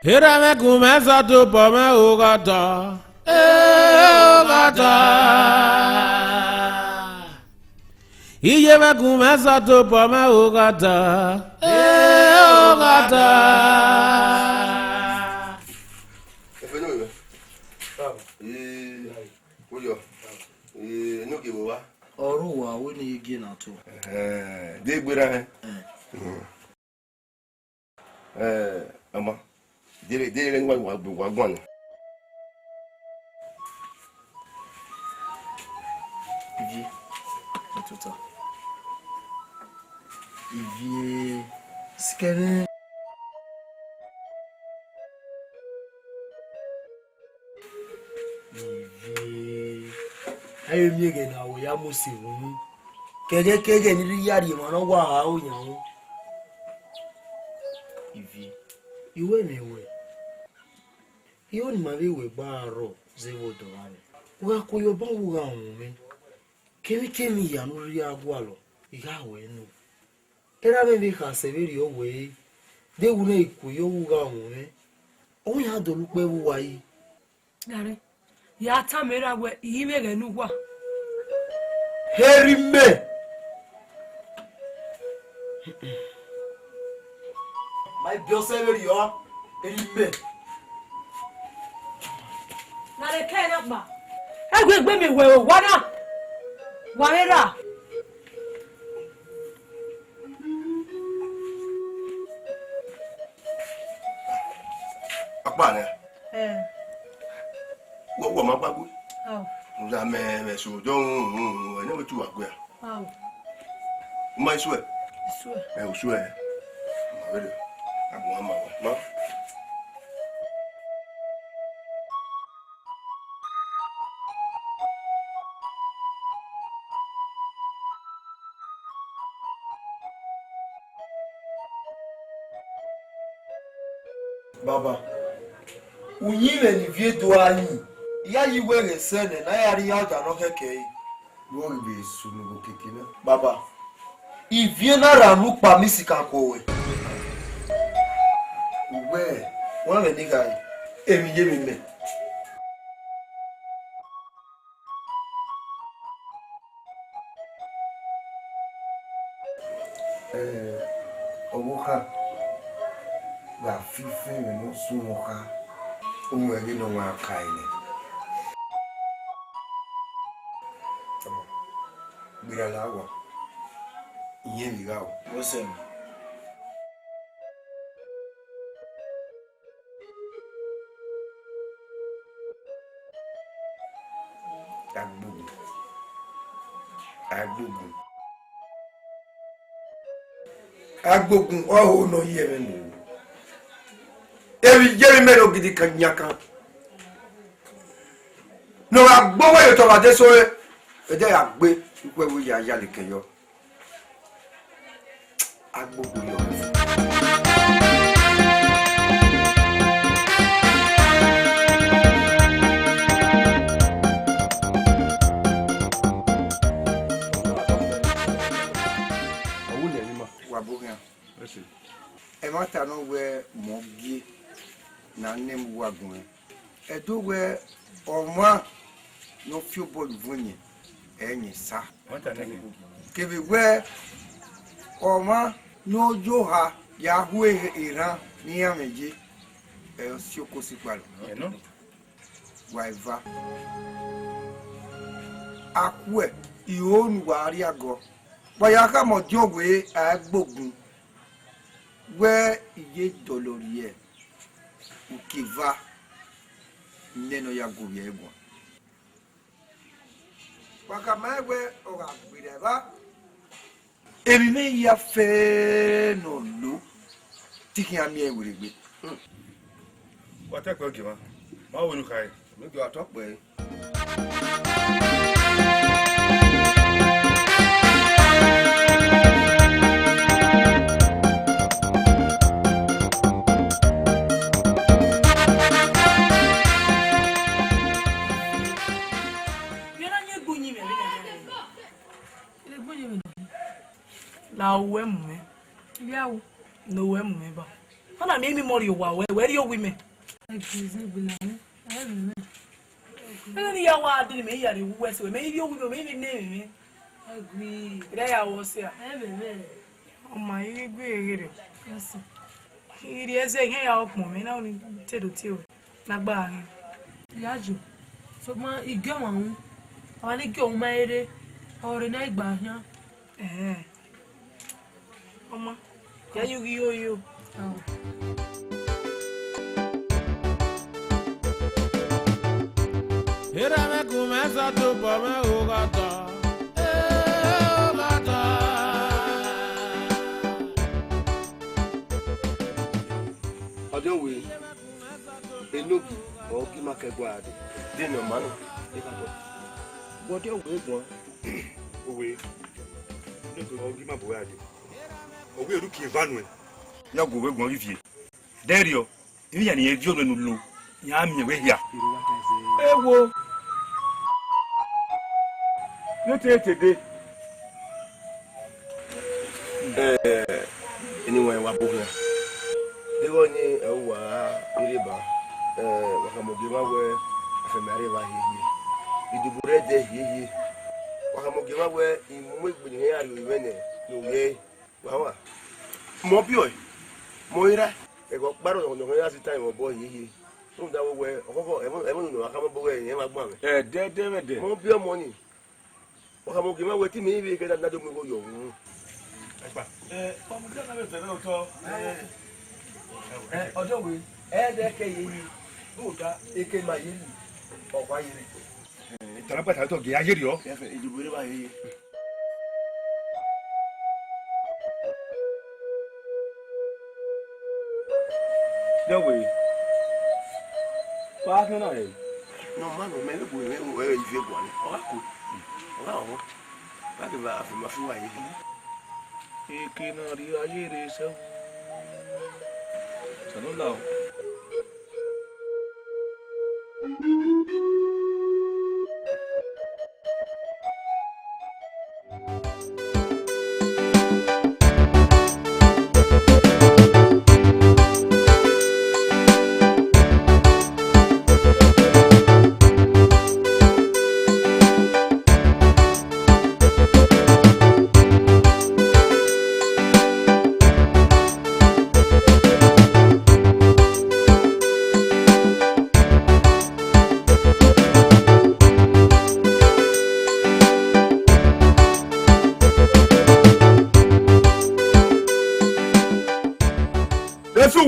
Erha mwẹ gun mwẹ zọ tobọ mwẹ oghọdọ, e oghọdọ. Iye mwẹ gun mwẹ zọ tobọ mwẹ oghọdọ, e oghọdọ. Efe ne ovbi mwẹ. Ee, uyọ. Ee, ne ogie vbe owa? Ọ rre owa, wẹ ne I gie ne a to. Ẹhẹn, de gberra hẹn. Ẹn. Ẹ, ọma, de rre, de rre ne wa, wa, wa guan nẹ. Ivie, ọtuta. Ivie, sikẹmwẹ. Ivie, a i miẹn ẹghẹ ne a wẹ ya mu ose vbe unu. Kẹghẹkẹghẹ ne I rhirhi ya rhie emwa ne ọ wa ha aro yan ru. Ivie, I wẹ mwẹ wẹ, igho ne ima vbe wẹ gba rrọọ zẹ vbe ọdọ gha mwẹ. U gha ku ye obọ, u gha wọn mwẹ. Kemwikemwi hia ne u rhirhi a gualọ, I gha wẹ nọ. Erha mwẹ vbe khasẹ vberriọ wẹẹ, deghẹ u na i ku ye, u gha wọn mwẹ, ọ wẹ iran dọlọ ukpẹ vbe uwa yi. Gare, ya tama erha wẹẹ, I i mwẹ ẹghẹ ne uwa. Erha imẹ. Ma i biẹ ọsẹ vberriọ, erha imẹ. Gare kẹ na kpa. Ẹgbẹgbẹ mẹ wẹ owa na, wa mwẹ erha. Ọkpa nẹ. Ẹ. Wọ, wọ ma gba gbe. Ao. Ra mẹ, mẹ so dọ, ẹ ne wẹ tu wa gbe a. Ao. U ma i suẹ? I suẹ. Ẹ, u suẹ. Ma vbe rre. Agbọn ma wa. Ma. Baba, uyinmwẹ ne Ivie do a yin, I ya yi wẹ ẹghẹ sẹ nẹ ne a ya rri iran ọda ne ọ khẹke ẹre. Vbọ ghi vbe sunu vbe okiekie na? Baba, Ivie na rhan unu kpa, mẹ i sikan kọ ruẹ. Uwẹ, wẹ mwẹ ne I gha re, emwi ye emwi mẹ. Eh, ọvbokhan, Wa fi ifẹn mwẹ ne ọ suẹn kha, uwẹ ghe ne ọ wa ka ẹre. Gberra la owa, iyẹn vbe gha o. Wẹ sẹ mẹ. Agbogun. Agbogun. Agbogun, ọ ho ne ọ ye ẹmwẹ mu. Emwi ye emwi mẹ ne ogidi kan yan kan. Ne ọ gha gbe owẹ ye otọ vbe adesẹ ọre, ẹdẹ gha gbe, ikhuẹ vbe ya ya leke yọ. Agbogbo yọ. Ọ wu nẹ emwi ma. Wa bo khian. Ẹ sẹ. Ẹmwata nọ wẹ mọ gie ne a nẹ mu uwa guan. Ẹdẹ wẹ ọmwa ne ọ fi obọ ye uvun ẹyẹn, ẹ i ẹyẹn sa. Wẹn ta nẹ khin. Kevbe wẹ ọmwa ne ọ yo oha ya hu erhan ne iran mwẹ ye, ẹ i si oko si kpalọ. Ẹ nọ. Wa eva. Akhuẹ, I ho ne uwa rria gọ. Wa ya khama ọdiọn wẹ a i gbogun. Wẹ I ye dọlọ rhie uki eva nẹ ne ọ ya gu ovbi ẹre guan. Wa khama ẹn wẹ ọ gha gberra evba, emwi mwẹ hia fẹẹrẹ ne ọ lo, te I khian miẹn ẹre werriegbe. Wa ta ẹkpẹn ogiemwa, ma wẹ ne u khare. Mẹ gie wa ta ọkpẹ ẹre. Vbe na yin egbe uyinmwẹ vbe na? Egbe uyinmwẹ nọ. La owẹ mu mwẹ. Ivbi awu. Ne owẹ mu mwẹ ba. Ọ na miẹn imi mọ rhie owa wẹ, wẹ rhie owa imẹ. Ẹgbẹzẹgbe la mwẹ. Ẹ mwẹ. Ẹghẹ ne I ya wa dee ne mẹ ya rhie owa wẹ sẹ, mẹ i rhie owa imẹ, mẹ i vbe ne mwẹ. Ẹgui. Rẹ ya wọ sẹ a. Ẹ mwẹ mwẹ. Ọ ma i ghi gbe ghe rẹ. Yes, sir. I rhie ẹzẹ, I khian ya ọkpọn mwẹ, na ọnii te do tie ruẹ. Na gba gha khian. Iya jo, sokpan I gie ọmwa ru, ọmwa ne I gie ọmwa ma rre, ọ rre ne a i gba khian. Ẹhẹn. Ọma, ya ye ughi yo yo. Ọ. Erha mwẹ gu mwẹ sẹ tobọ mwẹ oghọtọ, eh, oghọtọ. Ọdiọn wẹẹ, enogie ọre ọ gie ima kẹ ẹguae dee. De ne ọ ma nọ? Ekhadọ. Vbe ọdiọn wẹẹ guan? Owe, enogie ọre ọ gie ima bu uwa dee. Ọ wẹẹ, ru uki eva nuẹn. Ya gu wẹ guan vbe ivie. Dẹrriọ, emwi hia ne irẹn viọ nuẹn ne u lo, iran miẹn wẹ hia. Ewo, ne te te dee. Eh, eni wẹn wa bu khian. Deghẹ ọnii ẹ i uwa rre ba, eh, wa khama ogie mwa wẹ, afẹn mẹ a rre evba hiehie. Idubu rre ẹdẹ hiehie. Wa khama ogie mwa wẹ, I mu egbe ne irẹn ya rhie ovbi mwẹ nẹ, ne ovbi ẹre. Wa wa. Mẹ ọ biẹ ọe, mẹ ọre ra. Ẹghẹ ọkpa rrọọ ne ọ ya si ta ẹmwẹ obọ hiehie. Rhunmwuda vbe wẹ, ọkhọkhọ, ẹmwẹ, ẹmwẹ unu ne ọ wa khama obọ wẹ, irẹn ma gba mwẹ. Ẹdẹdẹ mwẹ dẹ. Mẹ ọ biẹ ọmọ nii. Wa khama ogie mwa wẹ te imẹ i vbe khẹ na do mu igho yọ vbe uhunmwu. Ẹkpa. Ẹ, ọmọ, iran na vbe fẹrẹ otọ. Ẹ, ẹ, ọdọ wẹẹ, ẹdẹ kẹ ye yi, rhunmwuda, eke ma ye yi, ọ wa ye rre. Ẹ, tara gba tara otọ, gie a ye rriọ. Ẹfẹ, idubu rre ba ye yi. Dẹ wẹẹ, wa khian na rẹ? Nọ ma nọ, mẹ vbe gu mwẹ, ẹ, ivie guan nẹ. Ọ gha ku. Ọ gha họn. Wa ke va fi ma fi wa ye. Eke na rhie a ye rre sẹ. Sẹ nọ la o.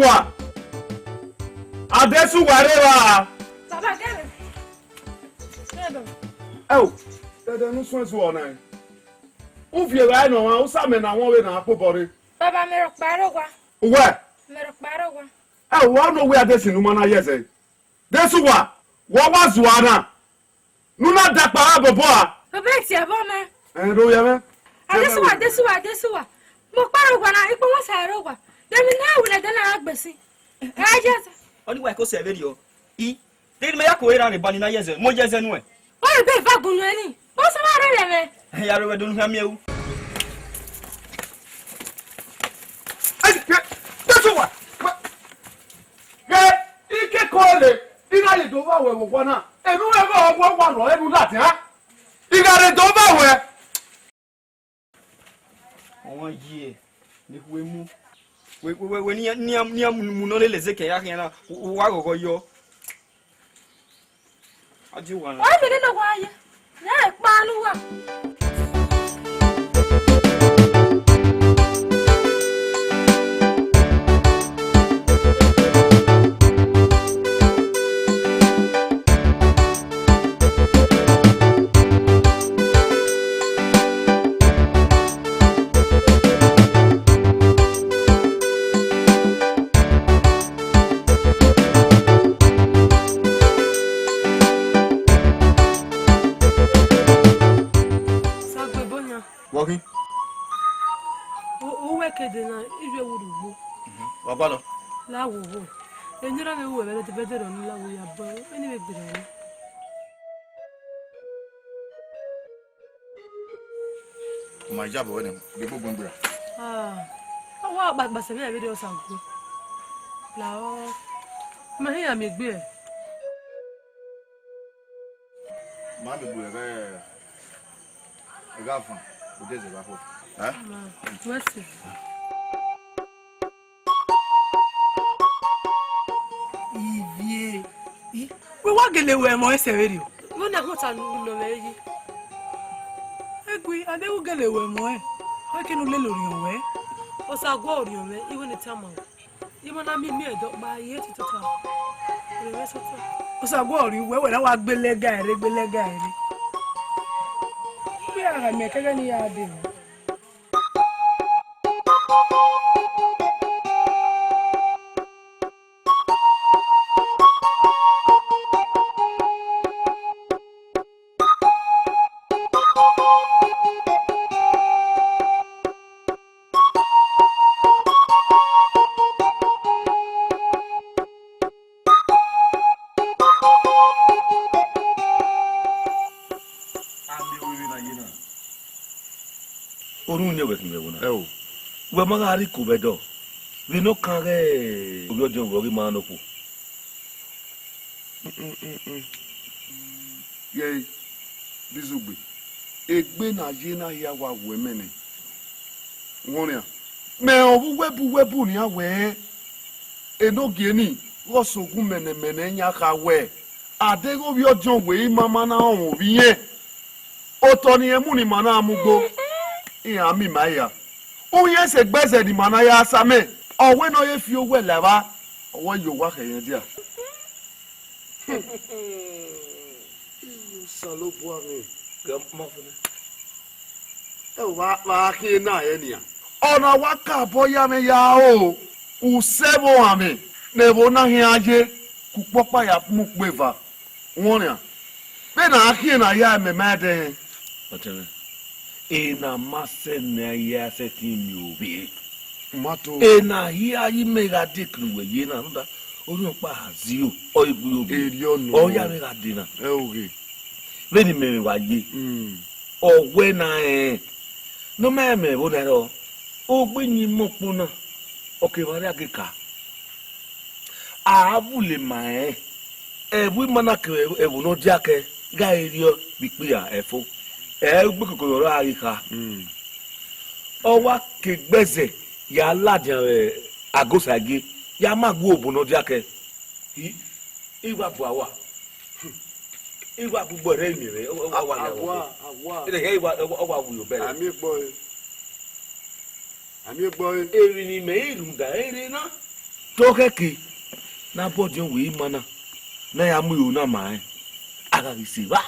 Wa, Adesuwa rre evba. Baba, gẹmẹ. Gẹmẹ. Ẹo, dẹdẹ ne u suẹn zuọ na. U viọ evbare ne ọmwa, u sa mẹ ne a wọn vbe ne a kpobọ rre. Baba, mẹ rhọkpa rre owa. Uwẹ? Mẹ rhọkpa rre owa. Ẹo, wa nọ wẹ Adesi ne u ma na ye ẹzẹ. Adesuwa, wa wa zuọ na. Ne u na dakpa vbe bọbọ a? Baba, ẹ tie ẹvbo mẹ. Ẹ, do ye mwẹ. Adesuwa, Adesuwa, Adesuwa. Mẹ ọkpa rre owa na, ikpọnmwẹ sa rre owa. De emwi ne a ru ne ẹdẹ na gha gbe sin? Ẹ, yes. Ọni wa ko sẹ vberriọ. I, de ne mẹ ya ko eran ne ba ni na ye ẹzẹ, mo ye ẹzẹ nuẹn. Ọ rẹ be va gun nuẹn ni. Ọ sẹ ma rre lẹ mwẹ. Ẹ ya rre wẹ do nu hia miẹn u. Ẹ, ẹ, Adesuwa. Ghe, ikeko ẹre, I na ye do vba wẹ vbe owa na, enu mwẹ vbe owa wa rrọọ enu ladian. I gha rhe do vba wẹ. Ọmwa yi ẹre, ne ikhuo mu. Wẹ, wẹ, wẹ, wẹ, ne iran, ne iran, ne iran mu, mu nọ lele eze kẹ ya khian na, u, u wa ghọghọ yọ. A die owa na. Ọ mẹ ne nọ wa ye. Ẹ kpa ne uwa. Sagbe ebo yan. Vbọ khin? U, u wẹ kede na, I vbe wu rhugbo. Wa gualọ. La wo wo. Eni ra vbe wu ẹmwẹ bẹdẹ bẹdẹ rọ ni la wo ya bọ, eni vbe gberra ni. Ma ja bọ wẹ nẹ, de gbogbo gberra. Ah, wa kpa, kpa sẹ vbe ẹvbo Osague. La ọ, ma hia miẹn egbe ẹre. Ma miẹn egbe ẹre, ghẹ, ghẹ gha van, odẹ zẹ gha khuẹ. Eh? Ma, wẹ sẹ. Ivie, i, wẹ wa gele wẹ emọ ẹsẹ vberriọ? Vbọ ne a họn ota ne ọ mwẹ yi? Egui, a deghẹ u gele wẹ emọ ẹn, ọ ke ne u lele orhiọn wẹ. Osague orhiọn mwẹ, igho ne I tama wẹ. Emọ na miẹn miẹn ẹdẹ ọkpa, I he te tota. Orhiọn mwẹ sota. Osague ọ rhie uwẹ, wẹ na wa gbele ẹga ẹre, gbele ẹga ẹre. Iran gha miẹn kẹghẹ ne I ya dee mwẹ. A miẹn ruẹ vbene a ye na. Orhunmwu yẹn wẹ khin vbe ẹvbo na. Ẹo. Wẹ ma gha rre iko vbe ẹdẹ, vbene ọ kan ghẹ ovbi ọdiọn wẹ ọghe ima nọ okhuo. Yẹe, Bizugbe, egbe ne a ye na hia wa wu ẹmwẹ nẹ. Wọnrian, mẹ ọ vbe uwẹbu uwẹbu nian wẹẹ, enogie ni ghe ọsogun mẹnẹmẹnẹ yan kha wẹẹ, a deghẹ ovbi ọdiọn wẹ ima ma na rọnmwẹ ovbi irẹn, otọ ne irẹn mu ne ima na mu ugbo, iran miẹn ima hia. Uhiẹn sẹ egbe ẹzẹ ne ima na ya sa amẹ, ọ wẹ ne ọ ye fi owẹ la evba, ọ wẹ ye owa khẹ irẹn dia. Osanobua mwẹ, ghẹ ma fẹnẹ. Ẹ wa, wa khian na ẹ nian. Ọna wa ka obọ ya mwẹ ya ro, usẹ vbe ohanmwẹ ne ẹvbo na khian ye, ke ukpọkpa ya mu ukpo eva. Wọnrian, vbene a khian na ya ẹmwẹ ma ẹdẹhẹn. Ọtẹn mwẹ, ena ma sẹ ne a ya sẹtin miẹn ovbi ẹre. Ma to. Ena hia yi mẹ gha dekun wẹ ye na, rhunmwuda orhiọnkpa ha zio, ọ i gbe ovbi. Erriọ nọ. Ọ ya mwẹ gha dee na. Ẹ oghe. Vbene imẹ mwẹ wa ye. Mm. Ọ wẹ na rẹn. Ne ọ ma rẹn mẹ vbo na rrọọ, ogbe yin imẹ ukpo na, ọ kevbe arre a ghe ka. A vule ma rẹn, ẹvbo ima na kevbe ẹvbo ne ọ diakẹ gha rriọ vbe ikpia ẹfo, ẹ i gbe koko ne ọ ra ghi kha. Mm. Ọ wa ke egbe ẹzẹ ya ladian vbe agosa gie, ya ma gu obọ ne ọ diakẹ. I, I wa bu awa. I wa bu gbọ rẹ imiẹn mwẹ, ọ, ọ, ọ wa ya. Awa, awa. Ẹdẹ hẹ I wa, ọ, ọ wa wu obẹ rẹ. Ami egbọ re. Ami egbọ re. Emwi ne imẹ i rhunmwuda ẹre na. Te ọ khẹke ne a bọ ọdiọn wẹ ima na, ne a ya mu iro na ma rẹn, a gha ghi sẹ evba.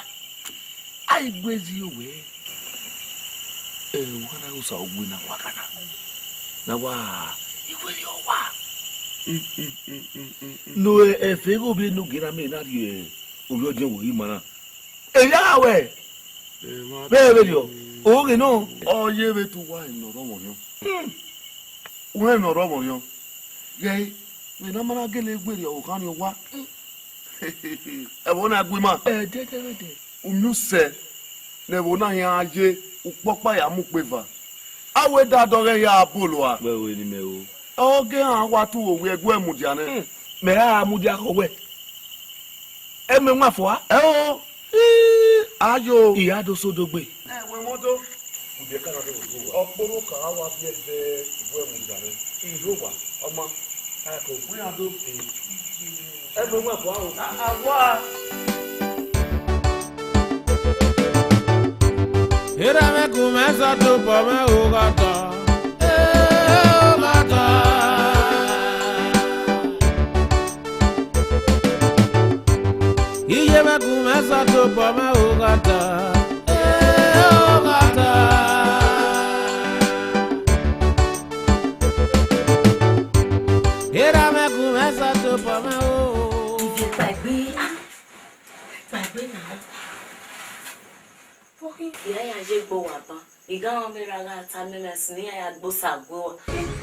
A i gu ezi owẹ, ẹ, owa na re osa ogue na wa gha na, ne a wa, I wẹẹ ọ wa. Ne ẹfe ghe ovbi enogie na miẹn na rhie ovbi ọdiọn wẹ ima na. Eya gha wẹ, vbe ẹ vberriọ, oghe nọ. Ọ ye vbe te uwa rẹn ne ọ rre ọmwọrhiọn. Uwẹ ne ọ rre ọmwọrhiọn. Ghẹ, vbe ne a ma na gele werriẹ ọvbokhan ni owa. Ẹvbo na gu ima. Ẹdẹdẹmwẹdẹ. Umiusẹ ne ẹvbo na khian ye ukpọkpa ya mu ukpe eva. A wẹ da dọghe ya bolo a. Wẹ ru eni mẹ o. Ọ ghe iran wa tu wo wiẹ ẹguẹ mudia nẹ. Hmm, mẹ ra mudia khọ wẹ. Ẹ mẹ wan fua. Ẹ o. Ii, ayo. I ra do sẹ odogbe. Ẹ wẹ mọ do. Ubiẹka na do wo. Ọkpọlọ ka wa biẹ vẹ ẹguẹ mudia nẹ. I rho wa, ọ ma. A ko gu iran do. Ẹ mẹ wan fua o. A, a wa. Erha mwẹ gu mwẹ sẹ tobọ mwẹ oghọtọ, eh, oghọtọ. Iye mwẹ gu mwẹ sẹ tobọ mwẹ oghọtọ, eh, oghọtọ. Erha mwẹ gu mwẹ sẹ tobọ mwẹ o. Iye kpaegbe, ah, kpaegbe na. Vbọkhi, I ra ya ye egbe owa ban, I gha rẹn ọmọ erha gha tama mwẹ ẹse ne I ya ya gbe Osague ua.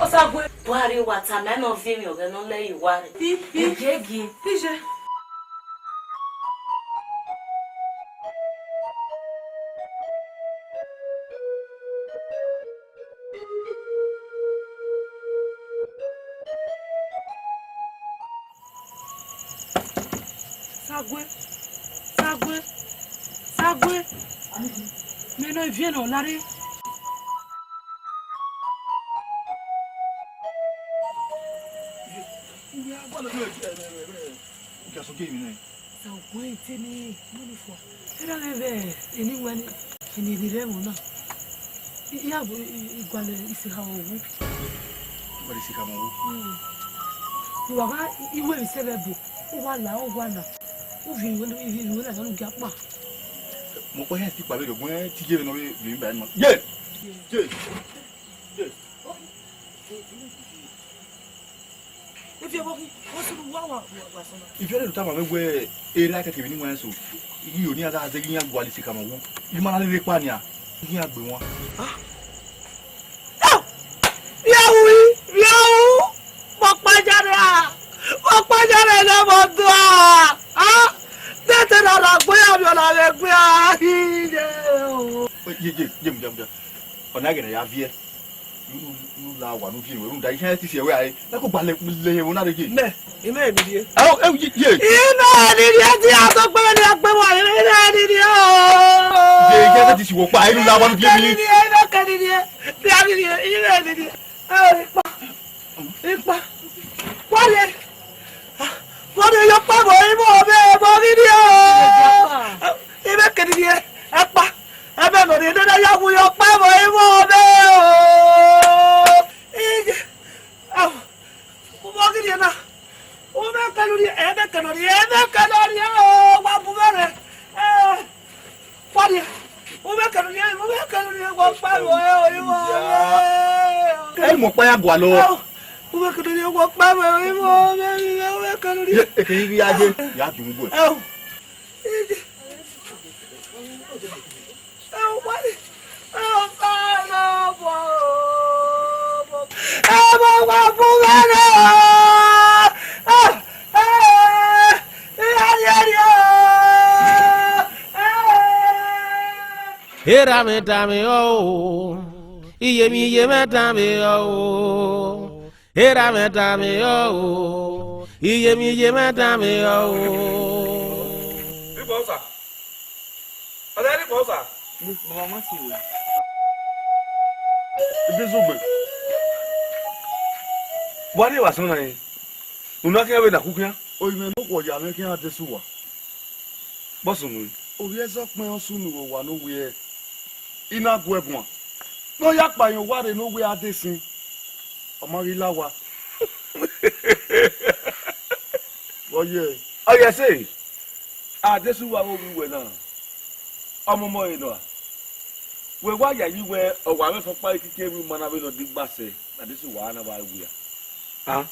Osague? Buhari wa tama ẹn ne ọ viọ emwi ọghẹ ne ọ lẹ ye uwa rre. I, I, Gie, gie. Iye. Sague, Sague, Sague. Mẹ nọ viẹ nọ lare. Sague te ne mọni fua. Erha mwẹ vbe eni wẹ ni, eni rhirhi ẹmwẹ na. I, I ya gu, I, I gualọ isikhamọ wu. Gualọ isikhamọ wu? Hmm. Wa gha, I, I wẹ vbe sẹ vbe ẹbu, u wa la, u wa la. U viọ ivbi wẹ, ivbi wẹ na, u gia kpa. Mẹ ọkpa hẹn ti kpa vberriọ, ọgbẹn te iye vbe nọ vbe, vbe ba ẹn ma. Ye! Ye! Ye! Ifi ẹvbo khin, wẹ sunu wa, wa, wa, wa sunu. Ifi ẹre do tama mwẹ wẹẹ, erha kẹkẹ vbe ne I wẹn so, I ghi yo ne iran gha zẹ ghe iran gualọ isikhamọ wu, I ma na rherhe kpa nian, I ghi iran gbe wan. Ah! Yo! Vbe a ru, vbe a ru, vbe ọkpa ya rre a, vbe ọkpa ya rre ne ẹmwẹ ọdua, ah! Te te na ra gbe ya vbe ọna vbe gbe a, hi ye o. Ye, ye, ye, ye, ye. Ọna ẹghẹ ne a ya viẹ. Unu la owa ne u viọ enu, rhunmwuda iran te si ẹre rae, na kugba lẹ, lẹ ẹvbo na rre ye. Mẹ, I mẹ ni rhie. Ẹ o, ẹ o, ye, ye. I mẹ ni rhie, te iran do gbe mwẹ ne iran gbe mwẹ, I mẹ ni rhie o. Ye, iran te si wẹ ọkpa, unu la owa ne u viọ emwi. I mẹ ni rhie, I mẹ kẹ ni rhie, I mẹ ni rhie, I mẹ ni rhie. Ẹ o, ikpa, ikpa. Wọrẹ, wọrẹ yọ ọkpa vbe ivbo mwẹ, vbe ghi rhie o. I mẹ kẹ ni rhie, ẹkpa. Ẹmwẹ ne ọ rhie nene ya wu yọ ọkpa vbe ivbo mwẹ o. Iye, au, u vbe ghi rhie na. U mẹ kẹ ne u rhie, ẹmwẹ kẹ ne ọ rhie, ẹmwẹ kẹ ne ọ rhie o, wa bu mwẹ rre. Eh, wa rhie. U mẹ kẹ ne u rhie, u mẹ kẹ ne u rhie, wa ọkpa vbe ivbo mwẹ. Ẹ i mu ọkpa ya gualọ. Au, u mẹ kẹ ne u rhie, wa ọkpa vbe ivbo mwẹ, u mẹ kẹ ne u rhie. Ye, eke i ghi ya ye, ya dun ugbẹ. Au. Erha mwẹ tama mwẹ o, iye mwẹ, iye mwẹ tama mwẹ o. Erha mwẹ tama mwẹ o, iye mwẹ, iye mwẹ tama mwẹ o. Rhie kpao sa. Ọna rhie kpao sa. Baba ma si wẹ. Ebe zogbe. Wa rhie vbe asọn na rẹn. Unu a khian vbe na khu khian. Orinmwẹ ne okhuo ya mwẹ khian adesẹ uwa. Bọsunu. Ovbi ẹzọ ọkpẹn ọ sunu vbe owa ne owiẹ. I na gu ẹe guan. Ne ọ ya kpa irẹn owa rre ne owiẹ adesẹ. Ọ ma ghi la owa. Ọ yẹ. Ọ yẹ ẹse, Adesuwa vbe ovbi wẹ na, ọmọmọ ẹre nọ a? Wẹ wa yayi wẹ ọ wa mwẹ fọkpa ikike vbe ima na vbene ọ digba sẹ ne Adesuwa na wa wia. A,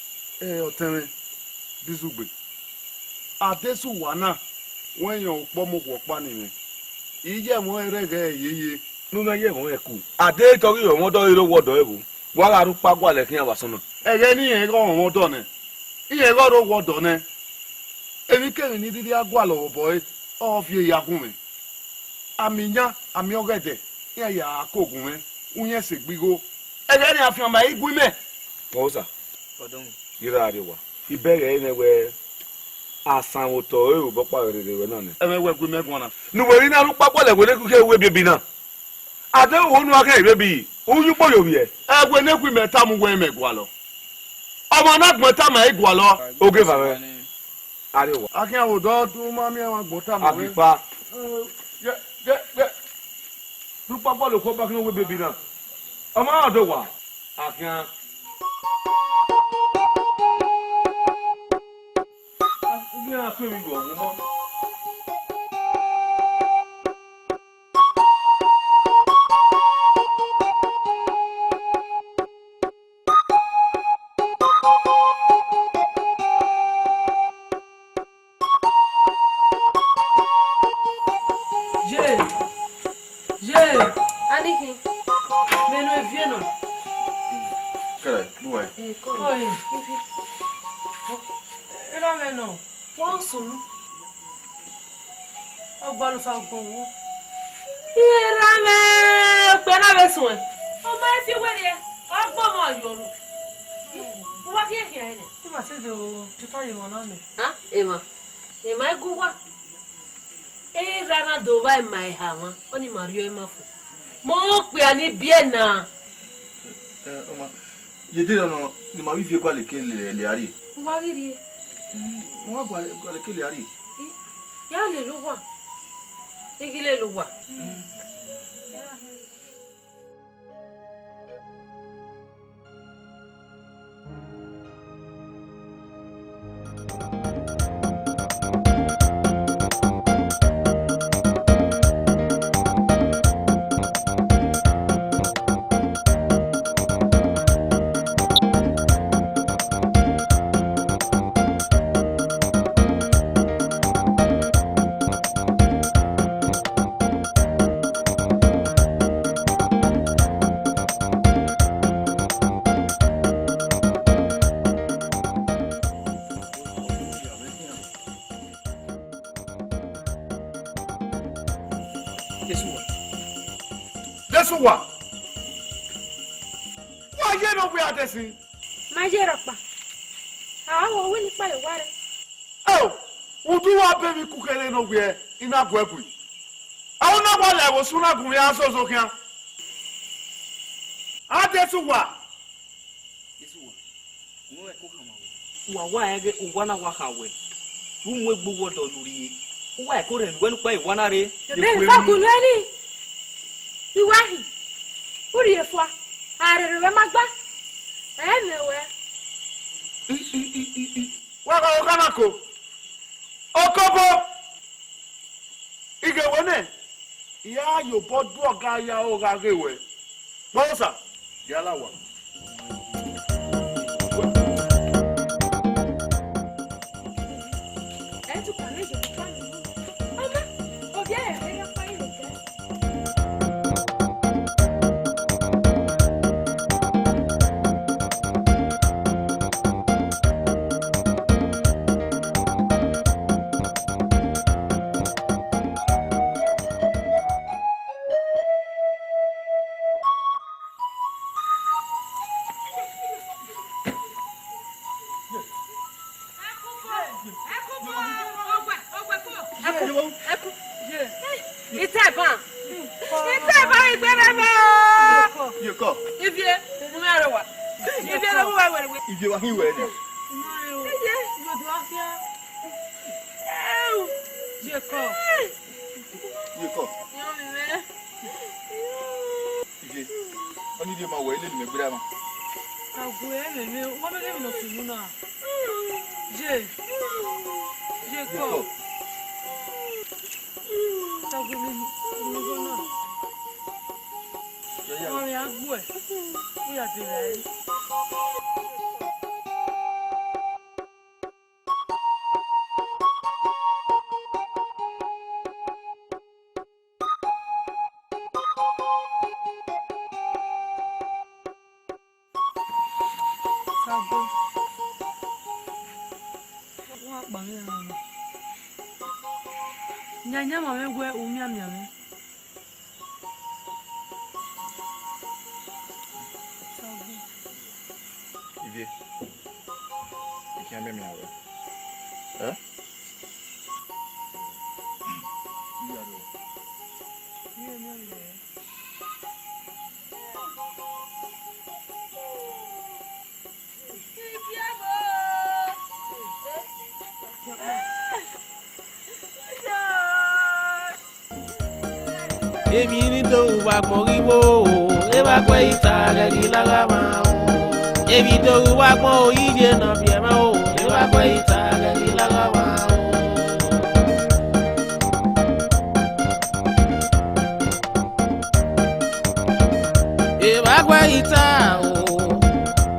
ẹ, ọtẹn mwẹ, Bizugbe, Adesuwa na, wẹ yan ukpọ mu okhuo ọkpa ni mwẹ, I ye ẹmwẹ ọnrẹn rre ẹghẹ yeye. Ne u na ye ẹmwẹ ọnrẹn ku, a deghẹ te ọ ghi rre ọmwa ọdọ, ọ ghi rre owa ọdọ ẹvbo, wa gha rhie ukpa gualọ ẹre khian vbe asọn na. Ẹghẹ ne irẹn ghe ọmwa ọdọ nẹ, irẹn ghe ọ rre owa ọdọ nẹ, emwikemwi ne I rhirhi a gualọ vbe obọ ẹre, ọ viọ ya gun mwẹ. Amẹ iyan, amẹ ọghẹdẹ, iran ya ko gun mwẹ, uyẹn sẹ egbe igho. Ẹghẹ ne a fian ma i gu imẹ. Vbọsa, Ọdọ mwẹ. Ghi ra rrie owa. I bẹghe ẹre nẹ wẹ, asan vbe otọ ẹre obọ ọkpa vbe rherhe ruẹ na nẹ. Ẹmwẹ wẹ gu imẹ guan na. Ne uwẹ ghi na rhie ukpa gualọ ẹvbo ne khuikhẹ uwu ebiebi na. A deghẹ u ho unu a khian ivbiebi, u yu ukpo ye ovbiẹ. Ẹvbo ne gu imẹ tama uwẹ mẹ gualọ. Ọmwa na gbẹn tama ẹre gualọ. Oge eva mwẹ. A rrie owa. A khian vbe odọ, u ma miẹn ọmwa gbẹn tama mwẹ. Agikpa. Ye, ye, ye. Rhie ukpa gualọ okhuo ọba khian uwu ebiebi na. Ọ ma rẹn ọdọ owa. A khian. Iran tu emwi vbe ọmọ. Ye, ye, Anikhin, mẹ ne ọ viẹ nọ. Kẹrẹ, bu wẹ. Ọe, erha mwẹ nọ. Wọ́n sùn. Ọgbọlọsa ọgbọnwọ. Erha mwẹ, okpia na vbe suẹn. Ọ ma fi werriẹ, ọ gbọmọ yọ ru. Uwa khian khian nẹ. Ima te do tipa ye emwa na mẹ. Ha? Emwa. Emwa i gu uwa. Erha na do vba ima eha mwa, ọni ima rriọ ima fo. Ma okpia ni biẹ na. Ẹ, ọma, ye de nọ, ne ima vbe ivie gualọ eke lele a rrie. Uwa ghi rrie. Mm, uwa gualọ, gualọ eke lele a rrie. I, ya lele uwa. I ghi lele uwa. Mm. Adesuwa. Adesuwa. Wa ye ne ọ wẹ Adesuwa. Ma ye rhọkpa. A wo wẹ ne ikpa ye owa rre. Eo, udu wa be vbe ikukhe ne ọ wẹ I na gu ẹe gui. A na wa la ẹvbo sunu gun ya zozo khian. Adesuwa. Wa wa ẹghẹ owa na wa kha wẹ, u mu egbe uwọdọ ye urrie, u wa ẹko rhẹn uwẹ nukpa ye owa na rre. Ebe fa gunu ẹni, I wa hin, u rhie fua, a rherhe ruẹ ma gba, ẹ mẹ wẹ. I, i, i, i, i. Wa gha ọghe na ko, okobo. I ghe wẹ nẹ, I ra ye obọ du ọga ya aro gha ghe wẹ. Vbọsa, ya la owa. Itẹban, itẹban igbẹrẹ mẹ o. Ye kọ. Ivie, mu mẹ rẹ wa. Ivie rẹ wa wẹrẹ wẹ. Ivie wa hin wẹ nẹ. Ivie. Ye kọ. Ye kọ. Ivie, ọni ivie ma wẹ, ilele mẹ gberra ma. Agu ẹmwẹ mwẹ, uwa mẹ ghe emwi ne ọ sunu na. Ye, ye kọ. Tọgbe mi, mi gho na. Ọmwa ya gbuẹ, u ya dee rae. Sago. Wa kpa mwẹ rran na. Yan yan ma mwẹ wẹ u mianmian mwẹ. Ivie, I khian mianmian ruẹ. Ẹ? Emwi ni do ru vbe agbọn ghi vbo, evba gue ita ghẹ ghi lagha mwa o. Emwi do ru vbe agbọn oyiye ne ọ biẹ mwa o, evba gue ita ghẹ ghi lagha mwa o. Evba gue ita